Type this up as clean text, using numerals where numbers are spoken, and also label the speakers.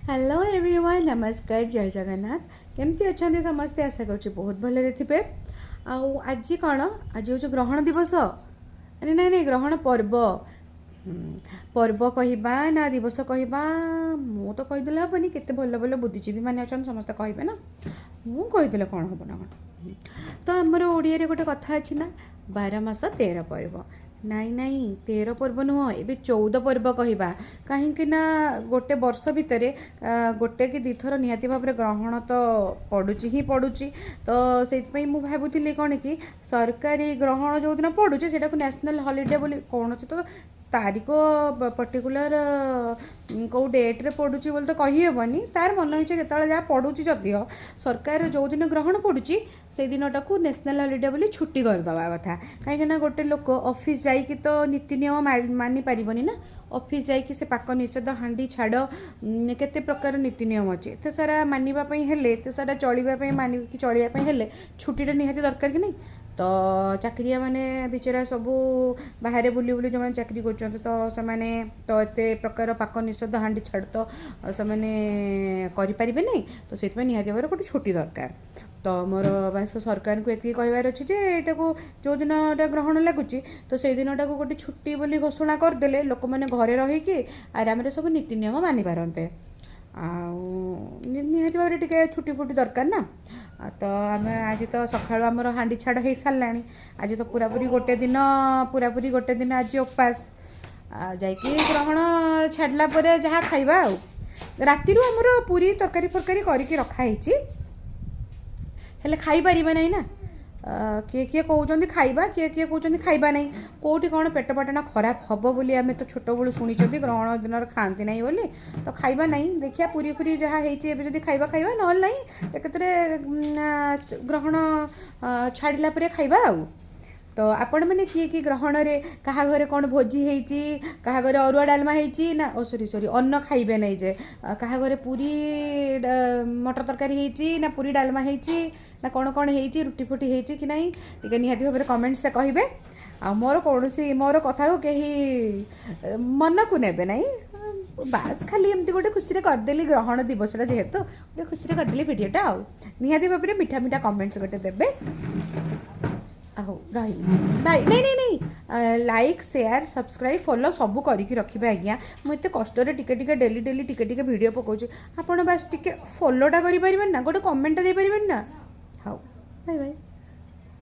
Speaker 1: Hello everyone, ନମସ୍କାର, ଜୟ ଜଗନ୍ନାଥ। କେମିତି ଅଛନ୍ତି ସମସ୍ତେ? ଆଶା କରୁଛି ବହୁତ ଭଲରେ ଥିବେ। ଆଉ ଆଜି କ'ଣ? ଆଜି ହେଉଛି ଗ୍ରହଣ ଦିବସ। ଆରେ ନାଇଁ ନାଇଁ, ଗ୍ରହଣ ପର୍ବ। ପର୍ବ କହିବା ନା ଦିବସ କହିବା? ମୁଁ ତ କହିଦେଲେ ହେବନି, କେତେ ଭଲ ଭଲ ବୁଦ୍ଧିଜୀବୀ ମାନେ ଅଛନ୍ତି, ସମସ୍ତେ କହିବେ ନା, ମୁଁ କହିଦେଲେ କ'ଣ ହେବ ନା କ'ଣ? ତ ଆମର ଓଡ଼ିଆରେ ଗୋଟେ କଥା ଅଛି ନା, 12 ମାସ 13 ପର୍ବ। ନାଇଁ ନାଇଁ, 13 ପର୍ବ ନୁହଁ, ଏବେ 14 ପର୍ବ କହିବା। କାହିଁକି ନା ଗୋଟେ ବର୍ଷ ଭିତରେ ଗୋଟେ କି ଦୁଇଥର ନିହାତି ଭାବରେ ଗ୍ରହଣ ତ ପଡ଼ୁଛି ହିଁ ପଡ଼ୁଛି। ତ ସେଇଥିପାଇଁ ମୁଁ ଭାବୁଥିଲି କ'ଣ କି ସରକାରୀ ଗ୍ରହଣ ଯେଉଁଦିନ ପଡ଼ୁଛି, ସେଇଟାକୁ ନ୍ୟାସନାଲ୍ ହଲିଡ଼େ ବୋଲି କୌଣସି ତ ତାରିଖ ପର୍ଟିକୁଲାର କେଉଁ ଡେଟ୍ରେ ପଡ଼ୁଛି ବୋଲି ତ କହିହେବନି, ତାର ମନ ଇଚ୍ଛା ଯେତେବେଳେ ଯାହା ପଡ଼ୁଛି। ଯଦିଓ ସରକାର ଯେଉଁଦିନ ଗ୍ରହଣ ପଡ଼ୁଛି, ସେଇ ଦିନଟାକୁ ନ୍ୟାସନାଲ୍ ହଲିଡ଼େ ବୋଲି ଛୁଟି କରିଦେବା କଥା। କାହିଁକିନା ଗୋଟେ ଲୋକ ଅଫିସ୍ ଯାଇକି ତ ନୀତି ନିୟମ ମାନି ପାରିବନି ନା। ଅଫିସ୍ ଯାଇକି ସେ ପାକ ନିଷେଧ, ହାଣ୍ଡି ଛାଡ଼, କେତେ ପ୍ରକାର ନୀତି ନିୟମ ଅଛି। ଏତେ ସାରା ମାନିବା ପାଇଁ ହେଲେ, ଏତେ ସାରା ଚଳିବା ପାଇଁ, ମାନିକି ଚଳିବା ପାଇଁ ହେଲେ ଛୁଟିଟା ନିହାତି ଦରକାର କି ନାହିଁ? ତ ଚାକିରିଆ ମାନେ ବିଚରା ସବୁ ବାହାରେ ବୁଲି ବୁଲି ଯେଉଁମାନେ ଚାକିରି କରୁଛନ୍ତି, ତ ସେମାନେ ତ ଏତେ ପ୍ରକାର ପାକ ନିଷେଧ, ହାଣ୍ଡି ଛାଡ଼ ତ ସେମାନେ କରିପାରିବେ ନାହିଁ। ତ ସେଥିପାଇଁ ନିହାତି ଭାବରେ ଗୋଟେ ଛୁଟି ଦରକାର। ତ ମୋର ବାସ ସରକାରଙ୍କୁ ଏତିକି କହିବାର ଅଛି ଯେ ଏଇଟାକୁ ଯେଉଁ ଦିନଟା ଗ୍ରହଣ ଲାଗୁଛି, ତ ସେଇ ଦିନଟାକୁ ଗୋଟେ ଛୁଟି ବୋଲି ଘୋଷଣା କରିଦେଲେ ଲୋକମାନେ ଘରେ ରହିକି ଆରାମରେ ସବୁ ନୀତି ନିୟମ ମାନିପାରନ୍ତେ। ଆଉ ନିହାତି ଭାବରେ ଟିକେ ଛୁଟି ଫୁଟି ଦରକାର ନା। ତ ଆମେ ଆଜି ତ ସକାଳୁ ଆମର ହାଣ୍ଡି ଛାଡ଼ ହେଇସାରିଲାଣି। ଆଜି ତ ପୁରାପୁରି ଗୋଟେ ଦିନ, ପୁରାପୁରି ଗୋଟେ ଦିନ ଆଜି ଉପାସ। ଯାଇକି ଗ୍ରହଣ ଛାଡ଼ିଲା ପରେ ଯାହା ଖାଇବା। ଆଉ ରାତିରୁ ଆମର ପୁରୀ ତରକାରୀ ଫରକାରୀ କରିକି ରଖା ହେଇଛି, ହେଲେ ଖାଇପାରିବା ନାହିଁ ନା। କିଏ କିଏ କହୁଛନ୍ତି ଖାଇବା, କିଏ କିଏ କହୁଛନ୍ତି ଖାଇବା ନାହିଁ। କେଉଁଠି କ'ଣ ପେଟ ପାଟଣା ଖରାପ ହେବ ବୋଲି ଆମେ ତ ଛୋଟବେଳୁ ଶୁଣିଛନ୍ତି ଗ୍ରହଣ ଦିନରେ ଖାଆନ୍ତି ନାହିଁ ବୋଲି। ତ ଖାଇବା ନାହିଁ। ଦେଖିବା, ପୁରୀ ଫୁରୀ ଯାହା ହେଇଛି ଏବେ ଯଦି ଖାଇବା ଖାଇବା, ନହେଲେ ନାହିଁ, ଏକାଥରେ ଗ୍ରହଣ ଛାଡ଼ିଲା ପରେ ଖାଇବା। ଆଉ ତ ଆପଣମାନେ କିଏ କିଏ ଗ୍ରହଣରେ କାହା ଘରେ କ'ଣ ଭୋଜି ହେଇଛି, କାହା ଘରେ ଅରୁଆ ଡାଲମା ହେଇଛି ନା, ଓ ସରି ସରି, ଅନ୍ନ ଖାଇବେ ନାହିଁ ଯେ, କାହା ଘରେ ପୁରୀ ମଟର ତରକାରୀ ହେଇଛି ନା ପୁରୀ ଡାଲମା ହେଇଛି ନା କ'ଣ କ'ଣ ହେଇଛି, ରୁଟି ଫୁଟି ହେଇଛି କି ନାହିଁ, ଟିକେ ନିହାତି ଭାବରେ କମେଣ୍ଟସରେ କହିବେ। ଆଉ ମୋର କୌଣସି ମୋର କଥାକୁ କେହି ମନକୁ ନେବେ ନାହିଁ। ବାସ୍, ଖାଲି ଏମିତି ଗୋଟେ ଖୁସିରେ କରିଦେଲି, ଗ୍ରହଣ ଦିବସଟା ଯେହେତୁ ଗୋଟେ ଖୁସିରେ କରିଦେଲି ଭିଡ଼ିଓଟା। ଆଉ ନିହାତି ଭାବରେ ମିଠା ମିଠା କମେଣ୍ଟସ୍ ଗୋଟେ ଦେବେ। ହଉ, ରହିଲି, ବାଇ। ନାଇଁ ନାଇଁ ନାଇଁ, ଲାଇକ୍, ସେୟାର, ସବସ୍କ୍ରାଇବ୍, ଫଲୋ ସବୁ କରିକି ରଖିବେ ଆଜ୍ଞା। ମୁଁ ଏତେ କଷ୍ଟରେ ଟିକେ ଟିକେ ଡେଲି ଡେଲି ଟିକେ ଟିକେ ଭିଡ଼ିଓ ପକାଉଛି, ଆପଣ ବାସ୍ ଟିକେ ଫଲୋଟା କରିପାରିବେନି ନା, ଗୋଟେ କମେଣ୍ଟଟା ଦେଇପାରିବେନି ନା? ହଉ, ବାଇ ବାଇ।